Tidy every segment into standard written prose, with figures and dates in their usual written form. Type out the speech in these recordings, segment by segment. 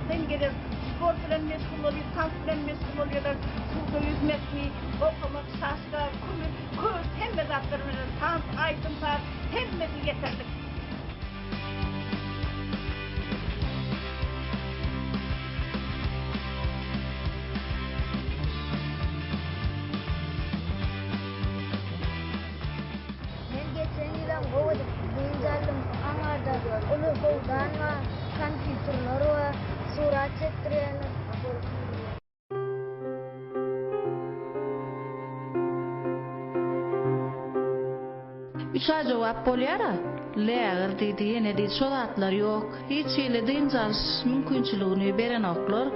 Arkaýyn geler, sport bilen meşgul bolýar, tans bilen meşgul bolýarlar, suwda ýüzmekmi, okamak, şaşka, kümüş, küşt, hemme zatlar bilen tans, aýdym-saz, hemmesini getirdik. Men geçen ýylam gowy edip dynç aldym. Aňarda uly howdan bar, kompýuterler bar, surat çekdirýärler. Üç aý jogap bolýar-a. Lägir diýdi, ýene diýdi, şo zatlar ýok. Hiç hili dynç alyş mümkinçiligini berenoklar.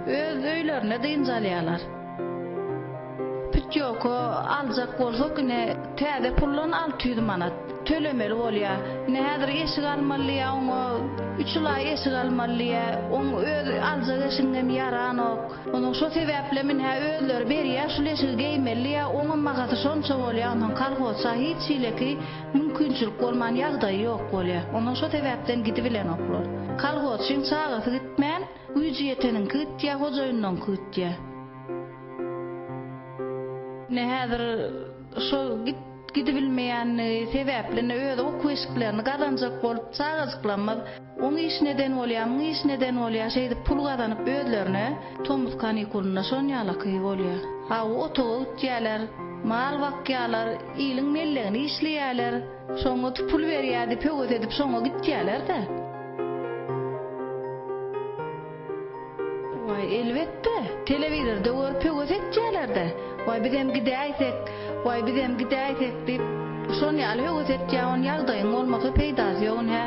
Öz öýlerinde dynç alýarlar. Putýowka aljak bolsak ine täze puldan 600 manat tölemeli bolýa. Ine häzir eşik almaly diýýä oňa üç ylaý eşik almaly diýýä. Oň öz aljak eşigiňem ýaranok. Onuň şo sebäplem ine özleri berýä şul eşigi geýmeli diýýä oňam bahasy şonça bolýa onsoň kolhozça hiç hileki mümkinçilik bolman ýagdaýy ýok bolýa. Onsoň şo sebäpden gidibilenoklar. Kolhozçyň çagasy gitmän güýji ýeteniňki gitýä hojaýynyňky gitýä. Ine häzir şo git gidibilmeýänligi sebäpli ine öz okuw eşiklerini gazanjak bolup çagajyklarymyz oň işini eden bolýar, muň işini eden bolýar, şeýdip pul gazanyp özlerine tomus kanikulynda şon ýalaky bolýar. Hawa otaga gitýärler, mal bakýarlar, iliň mellegini işleýärler, şoňa pul berýär diýip höwes edip şoňa gitýärler-de. Waý, elbetde, telewizorda görüp höwes etýärler-dä. Waý, bizem gidäýsek, waý, bizem gidäýsek diýip, şon ýaly höwes etýär, on ýagdaýyň bolmasa peýdasy ýok, ine.